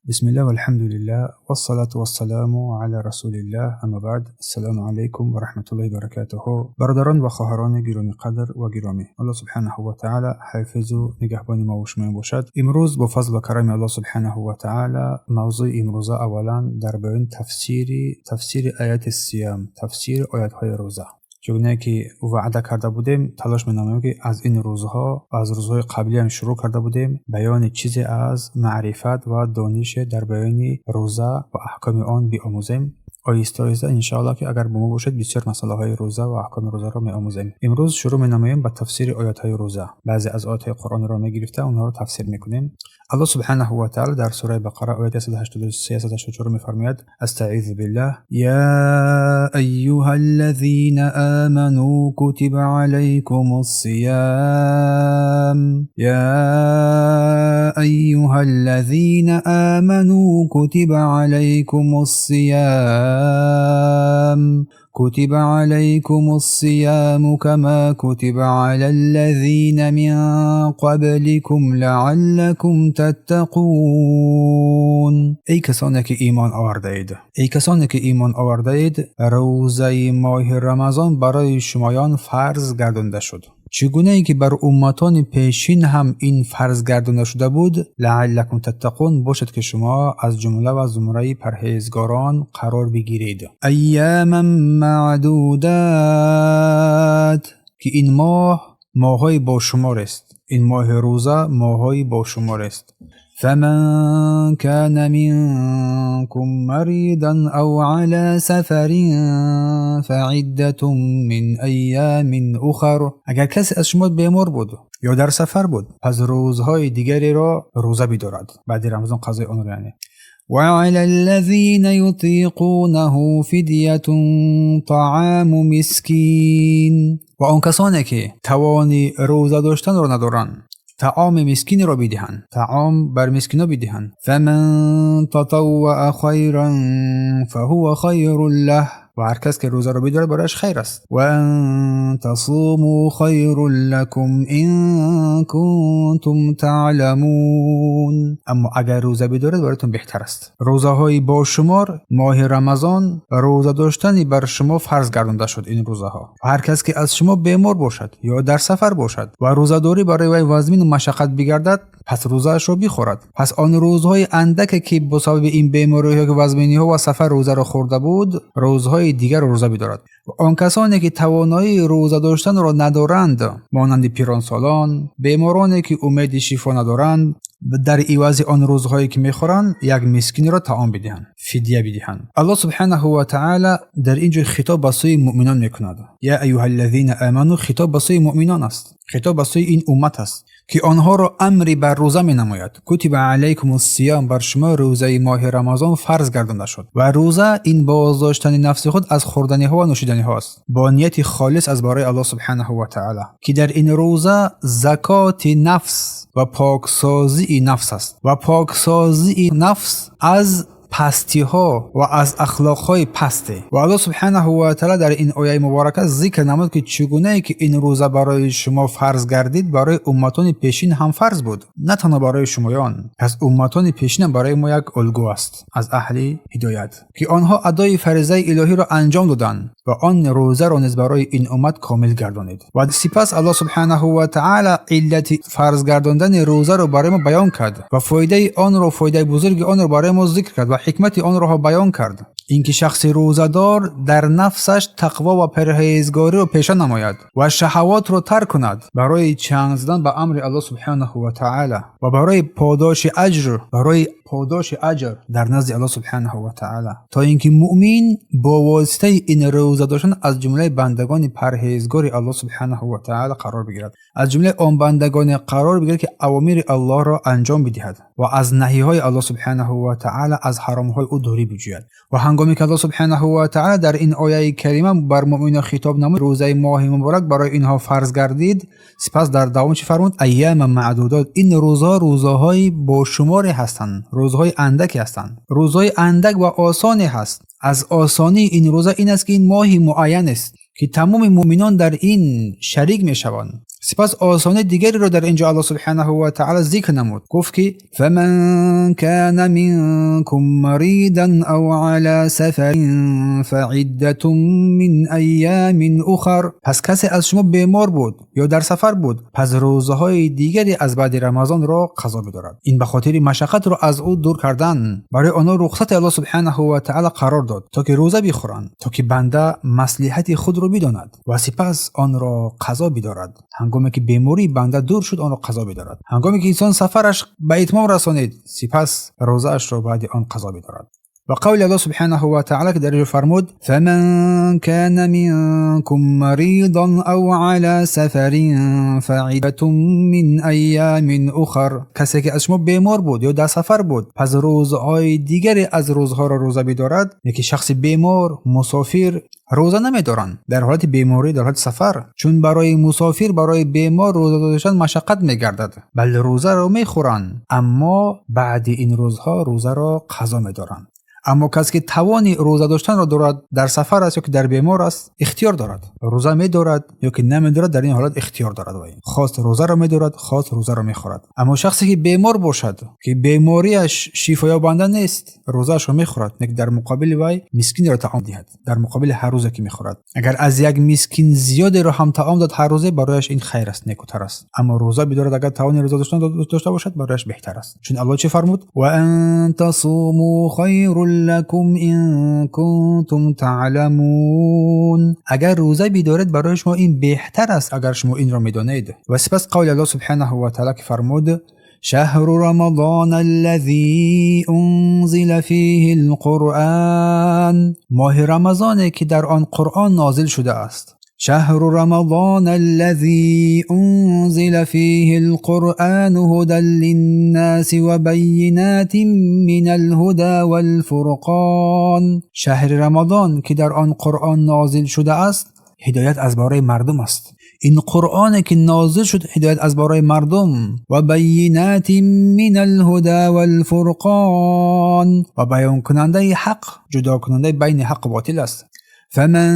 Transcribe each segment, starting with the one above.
بسم الله والحمد لله والصلاة والسلام على رسول الله، اما بعد، السلام علیکم و رحمت الله برکاته. برادران و خواهران گرامی قدر و گرامی، الله سبحانه و تعالی حافظ و نگهبان ما و شما باشد. امروز با فضل و کرم الله سبحانه و تعالی موضوع امروزه اولا در بیان تفسیر آیات الصیام، تفسیر آیات های روزه. چگونه که وعده کرده بودیم، تلاش می‌نماییم که از این روزها و از روزهای قبلی هم شروع کرده بودیم بیان چیزی از معرفت و دانش در بیان روزه و احکام آن بیاموزیم. آهسته آهسته انشاءالله که اگر با ما باشد بسیار مسئله های روزه و احکام روزه را می‌آموزیم. امروز شروع می‌نماییم با تفسیر آیات های روزه. بعضی از آیات های قرآن را می‌گرفته اونها را تفسیر می‌کنیم. الله سبحانه و تعالی در سوره بقره آیات 183 184 می‌فرماید: استعیذ بالله، یا ایها الذین آمنوا کتب علیکم الصیام، یا ایها الذین آمنوا کتب علیکم الصیام، كتب عليكم الصيام كما كتب على الذين من قبلكم لعلكم تتقون. ای کسانی که ایمان آورده اید، ای کسانی که ایمان آورده اید، روزه ماه رمضان برای شمایان فرض گردانده شد. چگونه ای که بر امتان پیشین هم این فرض گردانده شده بود، لعلکم تتقون، باشد که شما از جمله و زمره پرهیزگاران قرار بگیرید. ایاما معدودات، که این ماه ماهای با شمار است. این ماه روزه ماهای با شمار است. فمن كان منكم مريضا او على سفر فعدة من ایام اخر. اگر کسی از شما بیمار بود یا در سفر بود، پس روزهای دیگری را روزه بدارد بعد رمضان، قضای آن را یعنی. وعلى الذين يطيقونه فدية طعام مسكين. و آن کسانی که توان روزه داشتن را ندارند، طعام مسکین را بدهند، طعام بر مسکینا بدهند. فمن تطوع خیرا فهو خیر له. و هر کس که روزه را بدارد برایش خیر است. و ان تصوموا خیر لكم ان کنتم تعلمون. اما اگر روزه بدارید برایتون بهتر است. روزه های با شمار ماه رمضان، روزه داشتن بر شما فرض گردانده شد این روزه ها. هر کس که از شما بیمار باشد یا در سفر باشد و روزه داری برای وی وزمین و مشقت بگردد، پس روزه اش را بخورد. پس آن روزهای اندک که به سبب این بیماری ها که وزمینی ها و سفر روزه را خورده بود، روزهای دیگر روزه بدارد. و آن کسانی که توانایی روزه داشتن را ندارند، مانند پیرانسالان، بیمارانی که امید شفا ندارند، در عوض آن روزهایی که میخورند یک مسکین را طعام بدهند، فدیه بدهند. الله سبحانه و تعالی در اینجا خطاب به سوی مؤمنان میکند. یا ایها الذین آمنوا خطاب به سوی مؤمنان است، خطاب به سوی این امت است که آنها را امری بر روزه می نماید. کتب علیکم الصیام، بر شما روزه ماه رمضان فرض گردانده شد. و روزه این بازداشتن نفس خود از خوردنی ها و نوشیدنی ها است با نیت خالص از برای الله سبحانه و تعالی، که در این روزه زکات نفس و پاکسازی نفس است و پاکسازی نفس از پستی ها و از اخلاق های پسته. و الله سبحانه و تعالی در این آیه مبارکه ذکر نمود که چگونه که این روزه برای شما فرض گردید، برای امتان پیشین هم فرض بود، نه تنها برای شمایان. پس امتان پیشین هم برای ما یک الگو است از اهل هدایت که آنها ادای فریضه الهی را انجام دادند و آن روزه را نیز برای این امت کامل گردانید. و سپس الله سبحانه و تعالی علت فرض گرداندن روزه را برای ما بیان کرد و فایده آن را، فایده بزرگ آن را برای ما ذکر کرد و حکمت آن را بیان کرد. اینکه شخص روزه‌دار در نفسش تقوا و پرهیزگاری را پیشه نماید و شهوات را ترک کند برای چنگ زدن به امر الله سبحانه و تعالی و برای پاداش اجر، برای پاداش اجر در نزد الله سبحانه و تعالی، تا اینکه مؤمن با واسطه این روزه داشتن از جمله بندگان پرهیزگار الله سبحانه و تعالی قرار بگیرد، از جمله آن بندگان قرار بگیرد که اوامر الله را انجام بدهد و از نهی های الله سبحانه و تعالی، از حرام های او دوری بجوید. و هنگامی که الله سبحانه و تعالی در این آیه کریمه بر مؤمنان خطاب نمود، روزه ماه مبارک برای اینها فرض گردید، سپس در دوام چی فرمود؟ ایام معدودات. این روزها روزهای با شماری هستند، روزهای اندکی هستند، روزهای اندک و آسانی هست. از آسانی این روزه این است که این ماه معین است که تمام مؤمنان در این شریک میشوند. Сипас осонии дигареро дар инҷо Аллоҳ субҳонаҳу ва таъоло зикр намуд. Гуфт ки فمن كان منكم مريضا أو على سفر فعدة من أيام أخر. Пас касе аз шумо бемор буд ё дар сафар буд, пас рӯзаҳои дигаре аз баъди Рамазонро қазо бидорад. Ин ба хотири машаққатро аз ӯ дур кардан барои онҳо рухсати Аллоҳ субҳонаҳу ва таъоло қарор дод, то ки рӯза бихӯранд, то ки банда маслиҳати худро бидонад ва сипас онро қазо бидорад. Ҳангоме ки бемории банда дур шуд, онро қазо бидорад. Ҳангоме ки инсон сафараш ба итмом расонид, сипас рӯзаашро баъди он қазо бидорад. Ва қавли Аллоҳ субҳонаҳу ва таъоло ки дар инҷо фармуд: فمن كان منكم مريضا أو على سفر فعدة من أيام أخر. Касе ки аз шумо бемор буд ё дар сафар буд, пас рӯзҳои дигаре аз рӯзҳоро рӯза бидорад. Яке шахси бемор, мусофир рӯза намедоранд дар ҳолати беморӣ, дар ҳолати сафар, чун барои мусофир, барои бемор рӯза доштан машаққат мегардад. Бале, рӯзаро мехӯранд, аммо баъди ин рӯзҳо рӯзаро қазо медоранд. Аммо касе ки тавони рӯза доштанро дорад, дар сафар аст ё ки дар бемор аст, ихтиёр дорад, рӯза медорад ё ки намедорад. Дар ин ҳолат ихтиёр дорад, вай хост рӯзаро медорад, хост рӯзаро мехӯрад. Аммо шахсе ки бемор бошад, ки бемориаш шифоёбанда нест, рӯзаашро мехӯрад, лекин дар муқобили вай мискинеро таом диҳад. Дар муқобили ҳар рӯзе ки мехӯрад, агар аз як мискин зиёдеро ҳам таом дод ҳар рӯзе, барояш ин хайр аст, некутар аст. Аммо рӯза бидорад, агар тавони рӯза доштан дошта бошад, барояш беҳтар аст. Чун Аллоҳ чӣ фармуд? وأن تصوموا خير لكم إن كنتم تعلمون. Агар рӯза бидоред, барои шумо ин беҳтар аст, агар шумо инро медонед. Ва сипас қавли Аллоҳ субҳонаҳу ва таъоло ки фармуд: شهر رمضان الذي أنزل فيه القرآن. Моҳи Рамазоне ки дар он Қуръон нозил шудааст. شهر رمضان الذي أنزل فيه القرآن هدى للناس وبينات من الهدى والفرقان. Шаҳри Рамазон ки дар он Қуръон нозил шудааст, ҳидоят аз бораи мардум аст. Ин Қуръоне ки нозил шуд, ҳидоят аз бораи мардум. وبينات من الهدى والفرقان. Ва баёнкунандаи ҳақ, ҷудокунандаи байни ҳаққу ботил аст. فمن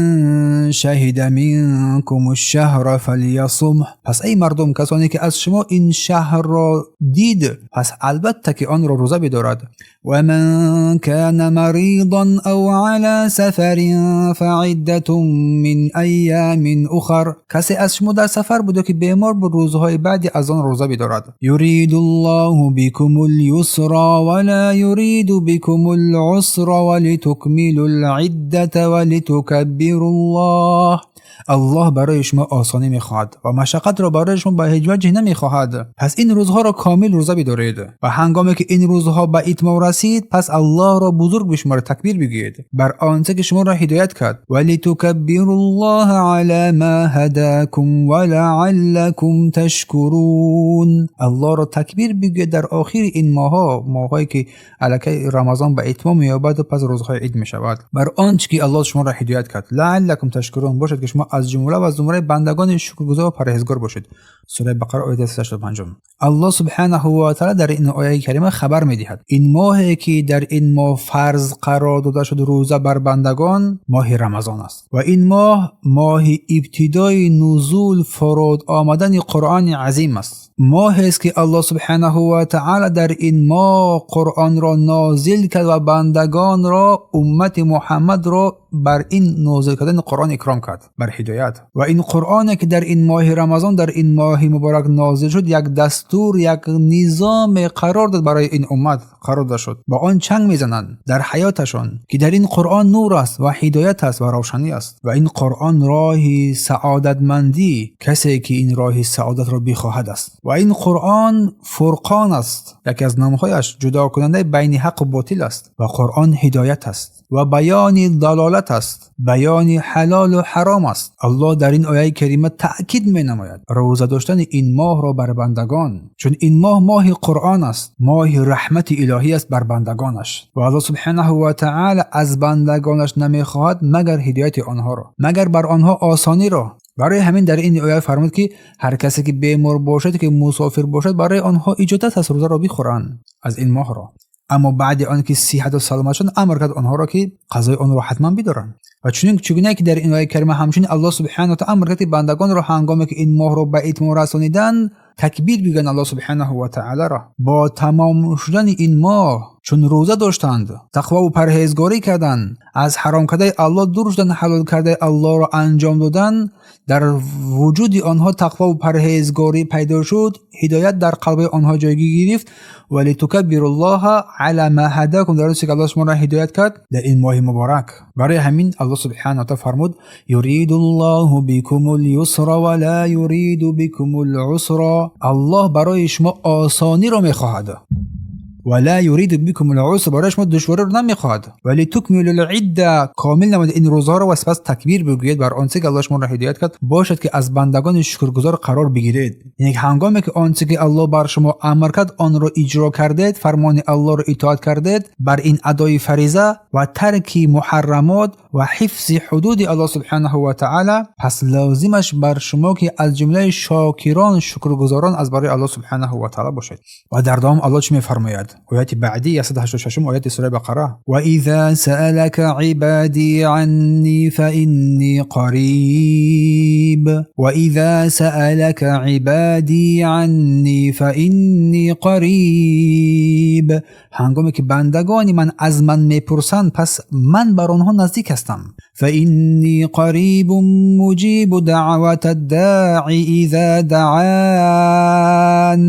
شهد منكم الشهر فليصمه. Пас эй мардум, касоне ки аз шумо ин шаҳрро дид, пас албатта ки онро рӯза бидорад. ومن كان مريضا أو على سفر فعدة من أيام أخر. Касе аз шумо дар сафар буд ки бемор буд, рӯзҳои баъди аз он рӯза бидорад. يريد الله بكم اليسر ولا يريد بكم العسر ولتكملوا العدة ولتكبروا الله. Аллоҳ барои шумо осонӣ мехоҳад ва машаққатро барои шумо ба ҳеҷ ваҷҳ намехоҳад. Пас ин рӯзҳоро комил рӯза бидоред ва ҳангоме ки ин рӯзҳо ба итмом расид, пас Аллоҳро бузург бишуморед, такбир бигӯед бар он чӣ ки шуморо ҳидоят кард. ولتكبروا الله على ما هداكم ولعلكم تشكرون. Аллоҳро такбир бигӯед дар охири ин моҳҳо, моҳҳое ки аллакай Рамазон ба итмом меёбаду пас рӯзҳои ид мешавад, бар он чӣ ки Аллоҳ шуморо ҳидоят кард. لعلكم تشكرون. Бошад ки шумо аз ҷумла ва зумраи бандагони шукргузор ва парҳезгор бошед. Сураи Бақара, ояти 85. Аллоҳ субҳанаҳу ва таъала дар ин ояи карима хабар медиҳад: ин моҳе ки дар ин моҳ фарз қарор дода шуд рӯза бар бандагон, моҳи Рамазон аст ва ин моҳ моҳи ибтидои нузул, фуруд омадани Қуръони азим аст. Моҳест ки Аллоҳ субҳанаҳу ва таъала дар ин моҳ Қуръонро нозил кард ва бандагонро, уммати Муҳаммадро бар ин нозил кардани Қуръон икром кард, бар ҳидоят. Ва ин Қуръоне ки дар ин моҳи Рамазон, дар ин моҳи муборак нозил шуд, як дастур, як низоме қарор дод барои ин уммат, қарор дода шуд, ба он чанг мезананд дар ҳаёташон, ки дар ин Қуръон нур аст ва ҳидоят аст ва равшанӣ аст. Ва ин Қуръон роҳи саодатмандӣ касе ки ин роҳи саодатро бихоҳад аст. Ва ин Қуръон Фурқон аст, яке аз номҳояш, ҷудокунандаи байни ҳаққу ботил аст. Ва Қуръон ҳидоят аст ва баёни далолат аст, баёни ҳалолу ҳаром аст. Аллоҳ дар ин ояи карима таъкид менамояд рӯза доштани ин моҳро бар бандагон, чун ин моҳ моҳи Қуръон аст, моҳи раҳмати илоҳӣ аст бар бандагонаш. Ва Аллоҳ субҳанаҳу ва таъала аз бандагонаш намехоҳад, магар ҳидояти онҳоро, магар бар онҳо осониро. Барои ҳамин дар ин оя фармуд ки ҳар касе ки бемор бошад, ки мусофир бошад, барои онҳо иҷозат аст рӯзаро бихӯранд аз ин моҳро. Аммо баъди он ки сиҳату саломат шуданд, амр кард онҳоро, ки қазои онро ҳатман бидоранд. Ва чунин чигуна ки дар ин ояи карима ҳамчунин Аллоҳ субҳанаҳу ва таъала амр кард, ки бандагонро ҳангоме ки ин моҳро ба итмом расониданд, такбир бигӯянд Аллоҳ субҳанаҳу ва таъаларо. Бо тамом шудани ин моҳ, чун рӯза доштанд, тақвову парҳезгорӣ карданд, аз ҳаром кардаи Аллоҳ дур шуданд, ҳалол кардаи Аллоҳро анҷом доданд, дар вуҷуди онҳо тақвову парҳезгорӣ пайдо шуд, ҳидоят дар қалби онҳо ҷойгир гирифт. Ва литукаббируллоҳа ала ма ҳадакум, дар рӯзе ки Аллоҳ шуморо ҳидоят кард дар ин моҳи муборак. Барои ҳамин Аллоҳ субҳанаҳу ва таъала фармуд: юридуллоҳу бикумул юсра ва ла юриду бикумул усра. Аллоҳ барои шумо осониро мехоҳад, ва ла юриду бикумул усра, барои шумо душвориро намехоҳад. Ва литукмилул идда, комил намоед ин рӯзҳоро ва сипас такбир бигӯед бар он чизе ки Аллоҳ шуморо ҳидоят кард, бошад ки аз бандагони шукргузор қарор бигиред. Яъне ҳангоме ки он чизе ки Аллоҳ бар шумо амр кард, онро иҷро кардед, фармони Аллоҳро итоат кардед, бар ин адои фариза ва тарки муҳаррамот ва ҳифзи ҳудуди Аллоҳ субҳанаҳу ва таъала, пас лозимаш бар шумо ки аз ҷумлаи шокирон, шукргузорон аз барои Аллоҳ субҳанаҳу ва таъала бошед. Ва дар давом Аллоҳ чӣ мефармояд? Ояти баъдӣ, 186 ояти сураи Бақара: ва иза саалака ибадӣ аннӣ фаиннӣ қариб. Ва иза саалака ибадӣ аннӣ фаиннӣ қариб. Ҳангоме ки бандагони ман аз ман мепурсанд, пас ман бар онҳо наздик ҳастам. Фаиннӣ қарибун муҷибу даъвата даъи иза даъан.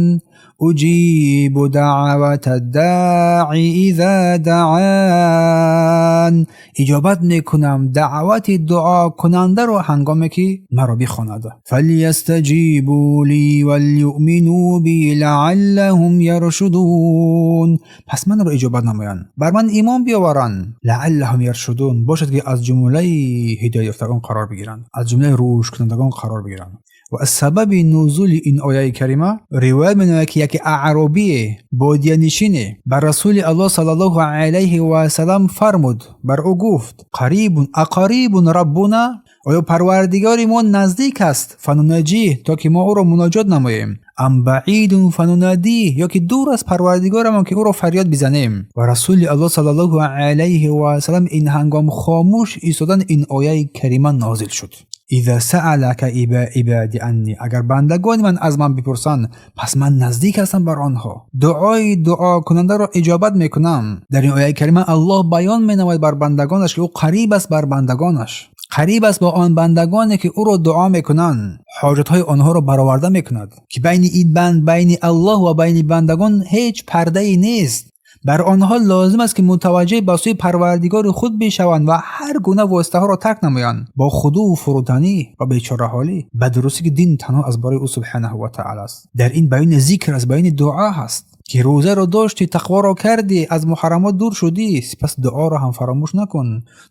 Уҷибу даъвата даъи иза даъан. Иҷобат мекунам даъвати дуокунандаро ҳангоме ки маро бихонад. Фалйастаҷибу ли валюъминӯ би лааллаҳум яршудун. Пас манро иҷобат намоянд, бар ман имон биёваранд. Лааллаҳум яршудун, бошад ки аз ҷумлаи ҳидоятёфтагон қарор бигиранд, аз ҷумлаи рушдкунандагон қарор бигиранд. Ва аз сабаби нузули ин ояи карима ривоят менамояд, ки яке аъробие, бодиянишине, бар Расули Аллоҳ саллаллоҳу алайҳи васалам фармуд, бар ӯ гуфт: қарибун ақарибун раббуна, оё Парвардигори мо наздик аст, фанунаҷӣ, то ки мо ӯро муноҷот намоем, ам баидун фанунадӣ, ё ки дур аст Парвардигорамон, ки ӯро фарёд бизанем? Ва Расули Аллоҳ саллаллоҳу алайҳи васалам ин ҳангом хомӯш истодан, ин ояи карима нозил шуд: иза саалака ибади анни, агар бандагони ман аз ман бипурсанд, пас ман наздик ҳастам бар онҳо, дуои дуокунандаро иҷобат мекунам. Дар ин ояи карима Аллоҳ баён менамояд бар бандагонаш, ки ӯ қариб аст бар бандагонаш, қариб аст бо он бандагоне ки ӯро дуо мекунанд, ҳоҷатҳои онҳоро бароварда мекунад, ки байни ин банд, байни Аллоҳ ва байни бандагон ҳеҷ пардае нест. Бар онҳо лозим аст, ки мутаваҷҷеҳ ба сӯи Парвардигори худ бишаванд ва ҳар гуна воситаҳоро тарк намоянд, бо худӯъу фурӯтанӣ ва бечораҳолӣ. Ба дурустӣ ки дин танҳо аз бораи ӯ субҳанаҳу ва таъала аст. Дар ин баёни зикр аст, баёни дуо ҳаст, ки рӯзаро доштӣ, тақворо кардӣ, аз муҳаррамот дур шудӣ, сипас дуоро ҳам фаромӯш накун,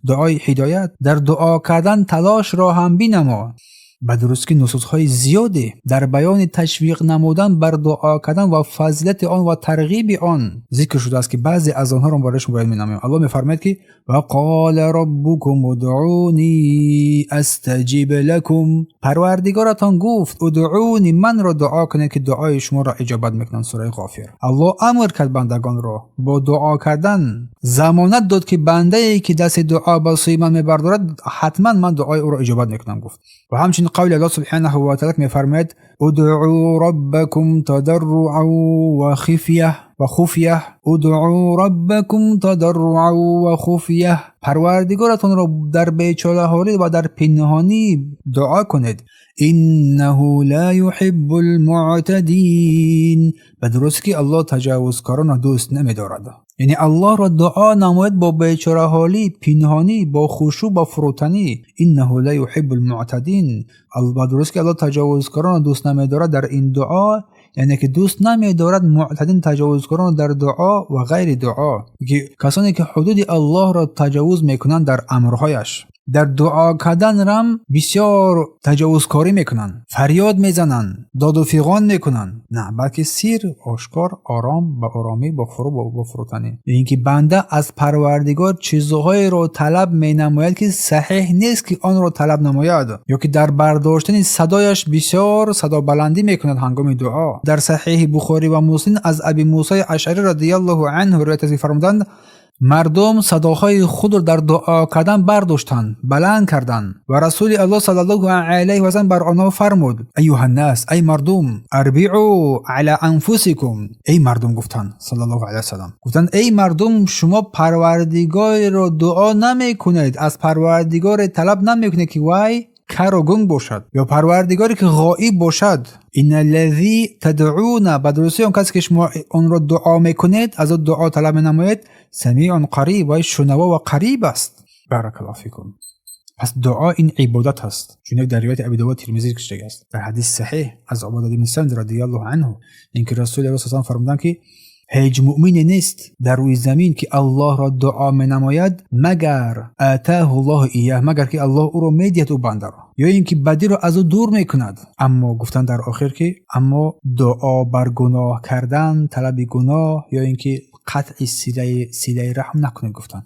дуои ҳидоят. Дар дуо кардан талошро ҳам бинамо. Ба дурустӣ ки нусусҳои зиёде дар баёни ташвиқ намудан бар дуо кардан ва фазилати он ва тарғиби он зикр шудааст, ки баъзе аз онҳоро барои шумо баён менамоем. Аллоҳ мефармояд, ки ва қола роббукум удъуни астаҷиб лакум. Парвардигоратон гуфт: удъуни, манро дуо кунед, ки дуои шуморо иҷобат мекунам. Сураи Ғофир. Аллоҳ амр кард бандагонро бо дуо кардан, замонат дод, ки бандае ки дасти дуо ба сӯи ман мебардорад, ҳатман ман дуои ӯро иҷобат мекунам, гуфт. Ва ҳамчунин қавли Аллоҳ субҳанаҳу ва таъала мефармояд: удъу роббакум тадарруан ва хифя ва хуфя. Удъу роббакум тадарруан ва хуфя, Парвардигоратонро дар бечораҳолӣ ва дар пинҳонӣ дуо кунед. Иннаҳу ла юҳиббул муътадин. Ба дурустӣ ки Аллоҳ таҷовузкоронро дӯст намедорад. Яъне Аллоҳро дуо намоед бо бечораҳолӣ, пинҳонӣ, бо хушӯъ, бо фурӯтанӣ. Иннаҳу ла юҳиббул муътадин. Ба дуруст ки Аллоҳ таҷовузкоронро дӯст намедорад дар ин дуо, яъне ки дӯст намедорад муътадин, таҷовузкоронро дар дуо ва ғайри дуо, ки касоне ки ҳудуди Аллоҳро таҷовуз мекунанд дар амрҳояш. Дар дуо кардан рам бисёр таҷовузкорӣ мекунанд, фарёд мезананд, доду фиғон мекунанд. На, балки сир, ошкор, ором, ба оромӣ, бо фурӯ, бо фурӯтанӣ. Ин ки банда аз Парвардигор чизҳоеро талаб менамояд, ки саҳеҳ нест, ки онро талаб намояд, ё ки дар бардоштани садояш бисёр садобаландӣ мекунад ҳангоми дуо. Дар Саҳеҳи Бухорӣ ва Муслим аз Аби Мусои Ашъарӣ радиаллоҳу анҳу ривоят аст, ки фармуданд: мардум садоҳои худро дар дуо кардан бардоштанд, баланд карданд, ва Расули Аллоҳ саллаллоҳу алайҳи васаллам бар онҳо фармуд: «Аюҳаннас, ай мардум, арбиу ала анфусикум». Эй мардум, гуфтанд саллаллоҳу алайҳи васаллам, гуфтанд: эй мардум, шумо Парвардигореро дуо намекунед, аз Парвардигоре талаб намекунед, ки вай кару гунг бошад ё Парвардигоре ки ғоиб бошад. Инналлазӣ тадъуна, ба дурустӣ он касе ки шумо онро дуо мекунед, аз ӯ дуо талаб менамоед, самиун қариб, вай шунаво ва қариб аст. Баракаллоҳу фикум. Пас дуо ин ибодат аст, чун як дар ривояти Аби Довуд, Тирмизӣ кушта аст, дар ҳадиси саҳеҳ аз Убода ибни Самид радиаллоҳу анҳу, ин ки Расули Аллоҳ саллаллоҳу фармуданд, ки ҳеҷ муъмине нест дар рӯи замин, ки Аллоҳро дуо менамояд, магар атаҳу ллоҳу ияҳ, магар ки Аллоҳ ӯро медиҳад, ӯ бандаро, ё ин ки бадиро аз ӯ дур мекунад. Аммо гуфтанд дар охир, ки аммо дуо бар гуноҳ кардан, талаби гуноҳ ё ин ки қатъи силаи раҳм накунед, гуфтанд.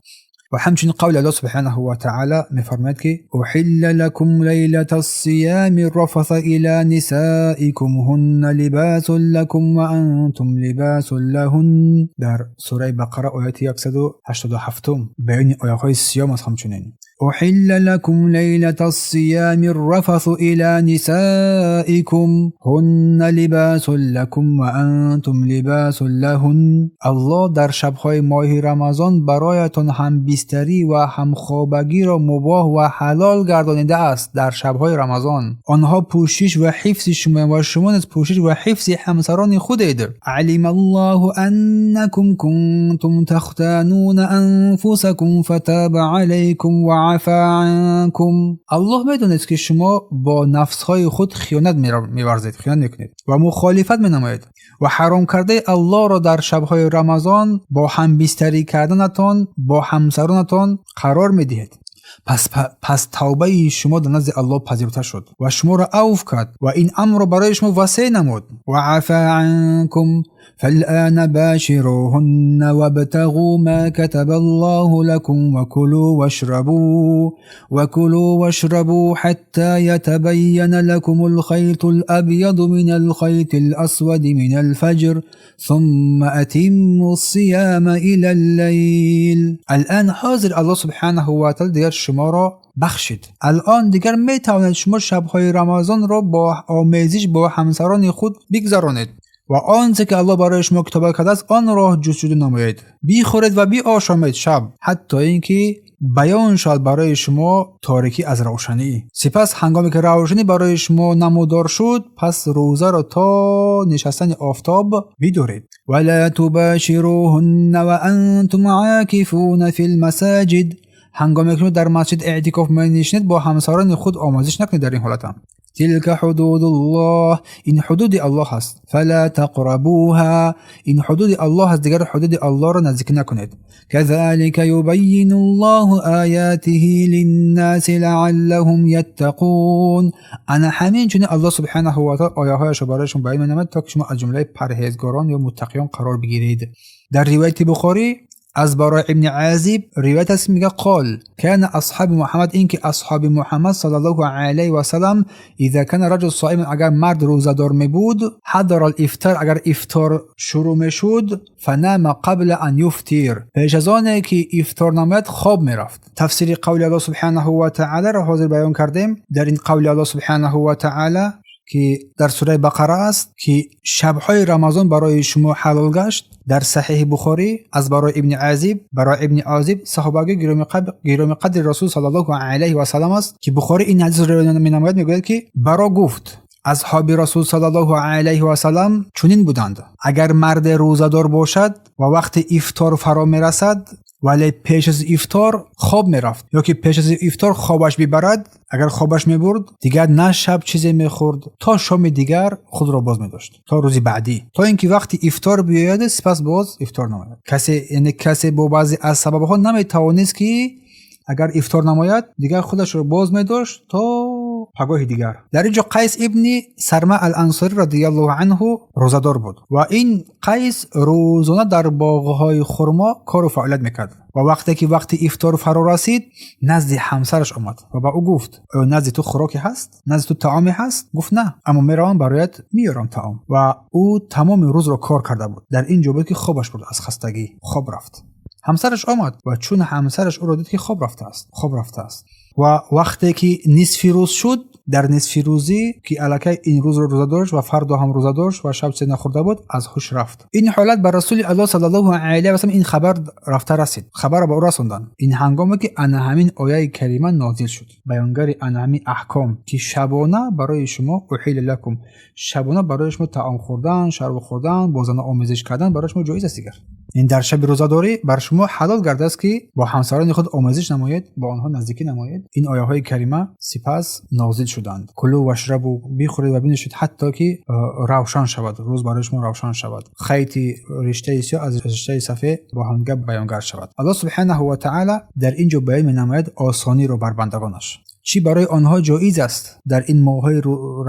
Ва ҳамчунин қавли Аллоҳ субҳанаҳу ва таъала мефармояд, ки أحل لكم ليلة الصيام الرفث إلى نسائكم هن لباس لكم وأنتم لباس لهن. Дар сураи Бақара, ояти 187, баёни оятҳои сиём аст. Ҳамчунин: أحل لكم ليلة الصيام الرفث إلى نسائكم هن لباس لكم وأنتم لباس لهن. Аллоҳ дар шабҳои моҳи Рамазон бароятон ҳамбистарӣ ва ҳамхобагиро мубоҳ ва ҳалол гардонидааст. Дар шабҳои Рамазон онҳо пӯшиш ва ҳифзи шумо ва шумо низ пӯшиш ва ҳифзи ҳамсарони худед. علم الله أنكم كنتم تختانون أنفسكم فتاب عليكم وعفا عنكم. Аллоҳ медонад, ки шумо бо нафсҳои худ хиёнат меварзед, хиёнат мекунед ва мухолифат менамоед ва ҳаром кардаи Аллоҳро дар шабҳои Рамазон бо ҳамбистарӣ карданатон бо ҳамсаронатон қарор медиҳед. Пас тавбаи шумо дар назди Аллоҳ пазируфта шуд ва шуморо авф кард ва ин амрро барои шумо васеъ намуд. وعفا عنكم فالآن باشروهن وابتغوا ما كتب الله لكم وكلوا واشربوا حتى يتبين لكم الخيط الأبيض من الخيط الأسود من الفجر ثم أتموا الصيام إلى الليل. الآن ҳозир Аллоҳ субҳанаҳу ва таъала дигар шуморо бахшид. Алон дигар метавонед шумо шабҳои Рамазонро бо омезиш бо ҳамсарони худ бигзаронед ва он че ки Аллоҳ барои шумо китобат кардааст, онро ҷустуҷӯ намоед. Бихӯред ва биошомед шаб, ҳатто ин ки баён шавад барои шумо торикӣ аз равшанӣ. Сипас ҳангоме ки равшанӣ барои шумо намудор шуд, пас рӯзаро то нишастани офтоб бидоред. ولا تباشروهن وأنتم عاكفون في المساجد. Ҳангоме ки шумо дар масҷид эътикоф менишинед, бо ҳамсарони худ омозиш накунед дар ин ҳолатам. تلك حدود الله, ин ҳудуди Аллоҳ аст. فلا تقربوها, ин ҳудуди Аллоҳ аст, дигар ҳудуди Аллоҳро наздикӣ накунед. كذلك يبين الله آياته للناس لعلهم يتقون. Ана ҳамин чунин Аллоҳ субҳанаҳу ва таъала ояҳояшро барои шумо баён менамояд, то ки шумо аз ҷумлаи парҳезгорон ё муттақиён қарор бигиред. Дар ривояти Бухорӣ аз Барои ибни Азиб ривоят аст, мега: قال كان أصحاب محمد, ин ки асҳоби Муҳаммад саллаллоҳу алайҳи васаллам, إذا كان الرجل صائما, агар мард рӯзадор мебуд, حضر الإفطار, агар ифтор шурӯъ мешуд, فنام قبل أن يفطر, пеш аз оне ки ифтор намояд, хоб мерафт. Тафсири қавли Аллоҳ субҳанаҳу ва таъаларо ҳозир баён кардем. Дар ин қавли Аллоҳ субҳанаҳу ва таъала, ки дар сураи Бақара аст, ки шабҳои Рамазон барои шумо ҳалол гашт, дар Саҳеҳи Бухорӣ аз Барои ибни Азиб, Барои ибни Азиб саҳобаги гиромиқадри Расул саллаллоҳу алайҳи васаллам аст, ки Бухорӣ ин ҳадисро ривоят менамояд, мегӯяд, ки Баро гуфт: асҳоби Расул саллаллоҳу алайҳи васаллам чунин буданд: агар марде рӯзадор бошад ва вақти ифтор фаро мерасад, вале пеш аз ифтор хоб мерафт ё ки пеш аз ифтор хобаш бибарад, агар хобаш мебурд, дигар на шаб чизе мехӯрд, то шоми дигар худро боз медошт, то рӯзи баъдӣ, то ин ки вақти ифтор биёяд, сипас боз ифтор намояд. Касе, яъне касе бо баъзе аз сабабҳо наметавонист, ки Агар ифтор намояд, дигар худашро боз медошт то пагоҳи дигар. Дар ин ҷо Қайс ибни Сарма ал-Ансорӣ радиаллоҳу анҳу рӯзадор буд ва ин Қайс рӯзона дар боғҳои хурмо кору фаъолият мекард ва вақте ки вақти ифтор фаро расид, назди ҳамсараш омад ва ба ӯ гуфт: оё назди ту хӯроке ҳаст, назди ту таоме ҳаст? Гуфт: на, аммо меравам, бароят меёрам таом. Ва ӯ тамоми рӯзро кор карда буд. Дар ин ҷо буд, ки хобаш бурд, аз хастагӣ хоб рафт. Ҳамсараш омад ва чун ҳамсараш ӯро дид, ки хоб рафтааст, хоб рафтааст. Ва вақте ки нисфи рӯз шуд, дар нисфи рӯзӣ, ки аллакай ин рӯзро рӯза дошт ва фардо ҳам рӯза дошт ва шаб чизе нахӯрда буд, аз ҳуш рафт. Ин ҳолат ба Расули Аллоҳ саллаллоҳу алайҳи васаллам ин хабар рафта расид, хабарро ба ӯ расонданд. Ин ҳангоме ки ана ҳамин ояи карима нозил шуд, баёнгари ана ҳамин аҳком, ки шабона барои шумо أحل لكم, шабона барои шумо таом хӯрдан, шароб хӯрдан, бо зана омезиш кардан барои шумо ҷоиз аст. Дигар ин дар шаби рӯзадорӣ бар шумо ҳалол гардааст, ки бо ҳамсарони худ омезиш намоед, бо онҳо наздикӣ намоед. Ин ояҳои карима сипас нозил шуданд. كلوا واشربوا, бихӯред ва бинӯшед, ҳатто ки равшан шавад, рӯз барои шумо равшан шавад, хайти риштаи сиёҳ аз риштаи сафед бо ҳамдигар баёнгар шавад. Аллоҳ субҳанаҳу ва таъала дар ин ҷо баён менамояд осониро бар бандагонаш, чӣ барои онҳо ҷоиз аст дар ин моҳҳои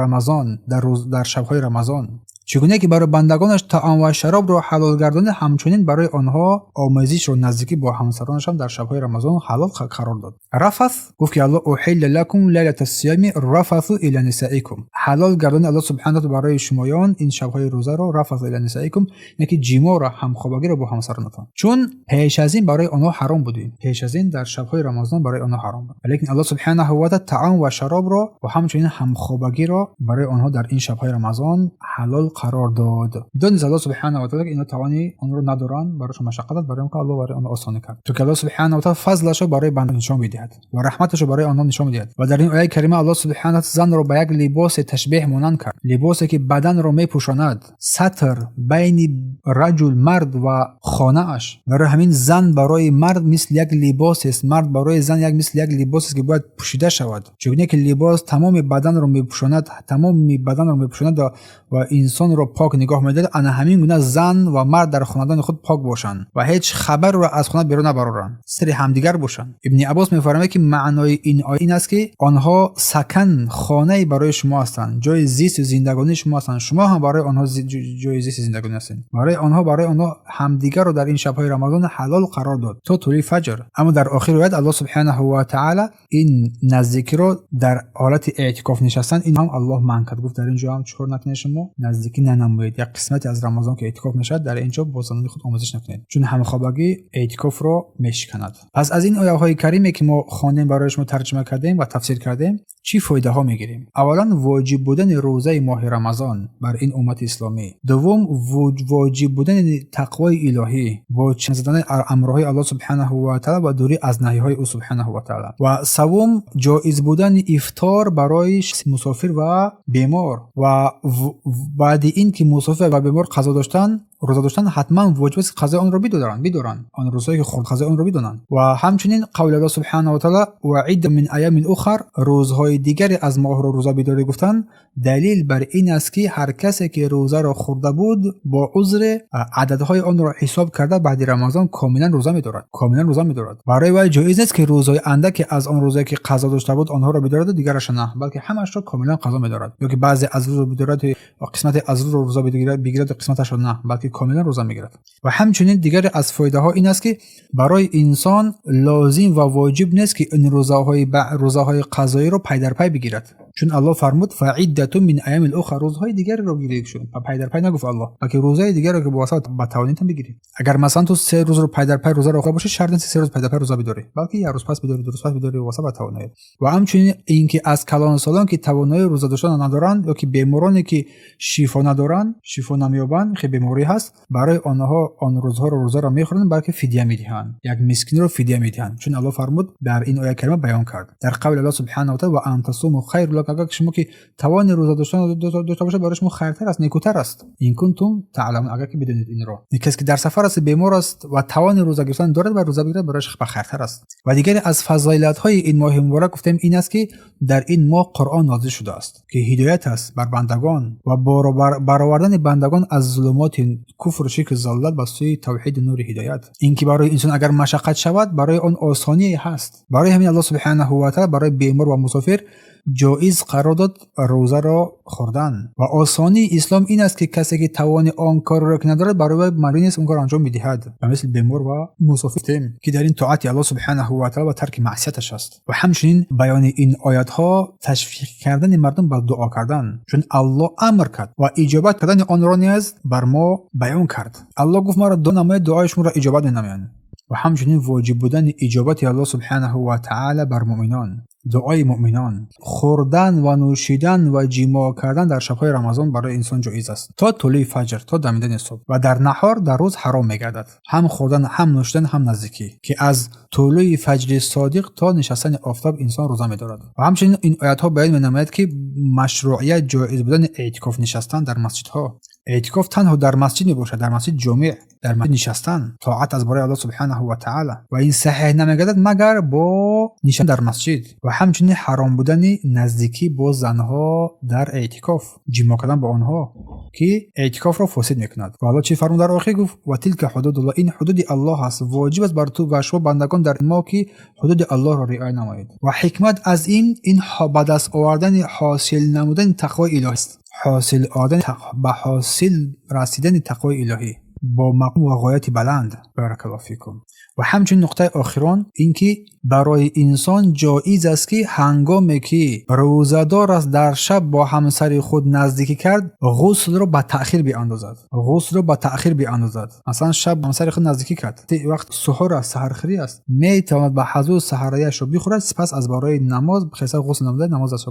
Рамазон, дар шабҳои Рамазон. Чӣ гуна ки барои бандагонаш таом ва шаробро ҳалол гардонид, ҳамчунин барои онҳо омезишро, наздикӣ бо ҳамсаронашам дар шабҳои Рамазон ҳалол қарор дод. Рафас гуфт, ки Аллоҳ أحل لكم ليلة الصيام الرفث إلى نسائكم, ҳалол гардонид Аллоҳ субҳана барои шумоён ин шабҳои рӯзаро, رفث إلى نسائكم, яъне ки ҷимоъро, ҳамхобагиро бо ҳамсаронатон. Чун пеш аз ин барои онҳо ҳаром буд, пеш аз ин дар шабҳои Рамазон барои онҳо ҳаром буд, лекин Аллоҳ субҳанаҳу ва таъала таом ва шаробро ва ҳамчунин ҳамхобагиро барои онҳо дар ин шабҳои Рамазон ҳалол қарор дод. Донист Аллоҳ субҳанаҳу ва таъала, ки инҳо тавони онро надоранд, барошон машаққат аст, барои он ки Аллоҳ барои онҳо осонӣ кард, то ки Аллоҳ субҳанаҳу ва таъала фазлашро барои банда нишон медиҳад ва раҳматашро барои онҳо нишон медиҳад. Ва дар ин ояи карима Аллоҳ субҳанаҳу занро ба як либосе ташбеҳ монанд кард, либосе ки баданро мепӯшонад, сатр байни раҷул, мард ва хонааш. Барои ҳамин зан барои мард мисли як либосест, мард барои зан як мисли як либосест, ки бояд пӯшида шавад. Чунки ки либос тамоми баданро мепӯшонад, тамоми баданро мепӯшонад ва инсонро пок нигоҳ медорад, ана ҳамин гуна зан ва мард дар хонадони худ пок бошанд ва ҳеҷ хабарро аз хона берун набароранд, сири ҳамдигар бошанд. Ибни Аббос мефармояд, ки маънои ин оя ин аст, ки онҳо сакан, хонае барои шумо ҳастанд, ҷои зисту зиндагонии шумо ҳастанд, шумо ҳам барои онҳо ҷои зисти зиндагонӣ ҳастед. Барои онҳо ҳамдигарро дар ин шабҳои Рамазон ҳалол қарор дод то тулӯи фаҷр. Аммо дар охири ривоят Аллоҳ субҳанаҳу ва таъала ин наздикиро дар ҳолати эътикоф нишастан ин ҳам Аллоҳ манъ кард. Гуфт: дар ин ҷо ҳам чӣ кор накунед? Шумо наздикӣ нанамоед. Як қисмате аз Рамазон, ки эътикоф мешавад, дар ин ҷо бо занони худ омезиш накунед, чун ҳамхобагӣ эътикофро мешиканад. Пас аз ин ояҳои кариме, ки мо хондем, барои шумо тарҷума кардем ва тафсир кардем, чӣ фоидаҳо мегирем? Аввалан, воҷиб будани рӯзаи моҳи Рамазон бар ин уммати исломӣ. Дуввум, воҷиб будани тақвои илоҳӣ бо задани амрҳои Аллоҳ субҳанаҳу ва таъала ва дурӣ аз наҳиҳои ӯ субҳанаҳу ва таъала. Ва саввум, ҷоиз будани ифтор барои мусофир ва бемор. Ва баъди ин ки мусофир ва бемор қазо доштан, рӯза доштан, ҳатман воҷиб аст, қазои онро бидоранд, он рӯзҳое ки хурд, қазои онро бидонанд. Ва ҳамчунин қавли Аллоҳ субҳанаҳу ва таъала: وعدة من أيام أخر, рӯзҳои дигаре аз моҳро рӯза бидоред гуфтан, далил бар ин аст, ки ҳар касе ки рӯзаро хӯрда буд бо узре, ададҳои онро ҳисоб карда, баъди Рамазон комилан рӯза медорад, комилан рӯза медорад. Барои вай ҷоиз нест, ки рӯзҳои андаке аз он рӯзае, ки қазо дошта буд, онҳоро бидораду дигарашо на, балки ҳамаашро комилан қазо медорад, ё ки баъзе аз рӯзро бидорад, қисмате аз рӯзро рӯза бигираду қисматашро на, балки комилан рӯза мегирад. Ва ҳамчунин дигаре аз фоидаҳо ин аст, ки барои инсон лозим ва воҷиб нест, ки ин рӯзаҳои қазоиро пайдарпай бигирад, чун Аллоҳ фармуд: فعدة من أيام أخر, рӯзҳои дигареро гиред. Пайдарпай нагуфт Аллоҳ, балки рӯзаи дигареро, ки бовасата ба тавонитон бигиред. Агар масалан ту 3 рӯзро пайдарпай рӯзаро хӯрда бошӣ, шарт нест, 3 рӯз пайдарпай рӯза бидорӣ, балки як рӯз пас бидорӣ, 2 рӯз пас бидорӣ, вобаста ба тавоноият. Ва ҳамчунин ин ки аз калонсолон, ки тавоноии рӯза доштан надоранд, ё ки бемороне, ки шифо надоранд, шифо намеёбанд, хе беморӣ ҳаст, барои онҳо он рӯзҳоро рӯзаро мехӯранд, балки фидя медиҳанд, як мискинро фидя медиҳанд, чун Аллоҳ фармуд, дар ин ояи карима баён кард дар қавли Аллоҳ субҳанаҳу ва таъала: وأن تصوموا خير. Агар шумо ки тавони рӯза доштан дошта бошед, барои шумо хайртар аст, некутар аст. إن كنتم تعلمون, агар ки бидонед инро. Касе ки дар сафар аст, бемор аст ва тавони рӯза гирифтан дорад ва рӯза бигирад, барояш хайртар аст. Ва дигаре аз фазоилатҳои ин моҳи муборак, гуфтем, ин аст, ки дар ин моҳ Қуръон нозил шудааст, ки ҳидоят аст бар бандагон ва баровардани бандагон аз зулумоти куфру ширку залолат ба сӯи тавҳиду нури ҳидоят. Ин ки барои инсон агар машаққат шавад, барои он осоние ҳаст. Барои ҳамин Аллоҳ سبحانه وتعالى барои бемор ва мусофир ҷоиз қарор дод рӯзаро хӯрдан. Ва осонии ислом ин аст, ки касе ки тавони он корро ки надорад, барои вай маҷбур нест, он корро анҷом медиҳад, ба мисли бемор ва мусофир, ки дар ин тоати Аллоҳ سبحانه وتعالى ва тарки маъсияташ аст. Ва ҳамчунин баёни ин оятҳо ташвиқ кардани мардум ба дуо кардан, чун Аллоҳ амр кард ва иҷобат кардани онро низ бар мо баён кард. Аллоҳ гуфт: «Маро дуо намоед, дуои шуморо иҷобат менамоям». Ва ҳамчунин воҷиб будани иҷобати Аллоҳ سبحانه وتعالى бар муъминон, дуои муъминон. Хӯрдан ва нӯшидан ва ҷимоъ кардан дар шабҳои Рамазон барои инсон ҷоиз аст то тулӯи фаҷр, то дамидани субҳ, ва дар наҳор, дар рӯз ҳаром мегардад ҳам хӯрдан, ҳам нӯшидан, ҳам наздикӣ, ки аз тулӯи фаҷри содиқ то нишастани офтоб инсон рӯза медорад. Ва ҳамчунин ин оятҳо баён менамояд, ки машрӯъият, ҷоиз будани эътикоф нишастан дар масҷидҳо. Эътикоф танҳо дар масҷид мебошад, дар масҷид ҷомеъ, дар масҷид нишастан тоат аз барои Аллоҳ سبحانه وتعالى, ва ин саҳеҳ намегардад, магар бо нишастан дар масҷид. Ва ҳамчунин ҳаром будани наздикӣ бо занҳо дар эътикоф, ҷимоъ кардан бо онҳо, ки эътикофро фосид мекунад. Ва Аллоҳ чӣ фармуд дар охир? Гуфт: وتلك حدود الله, ин ҳудуди Аллоҳ аст, воҷиб аст бар ту ва шумо бандагон дар мо, ки ҳудуди Аллоҳро риоя намоед. Ва ҳикмат аз ин ба даст овардани, ҳосил намудани тақвои илоҳӣ аст, ҳосил овардани, ба ҳосил расидани тақвои илоҳӣ бо мақом ва ғояти баланд. بارك الله فيكم. Ва ҳамчунин нуқтаи охирон ин ки барои инсон ҷоиз аст, ки ҳангоме ки рӯзадор аст, дар шаб бо ҳамсари худ наздикӣ кард, ғуслро ба таъхир биандозад, ғуслро ба таъхир биандозад. Масалан, шаб бо ҳамсари худ наздикӣ кард, вақт суҳур аст, саҳархӯрӣ аст, метавонад ба ҳазур саҳарияшро бихӯрад, сипас аз барои намоз хеса, ғусл намуда, намоз аз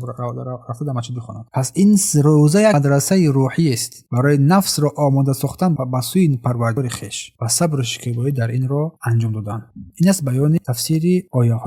рафта дар масҷид бихонад. Пас ин рӯза як мадрасаи рӯҳӣ аст барои нафсро омода сохтан ба сӯи Парвардигори хеш ва сабру шикебоӣ дар ин роҳ анҷом додан. Ин аст баёни тафсири ояҳои.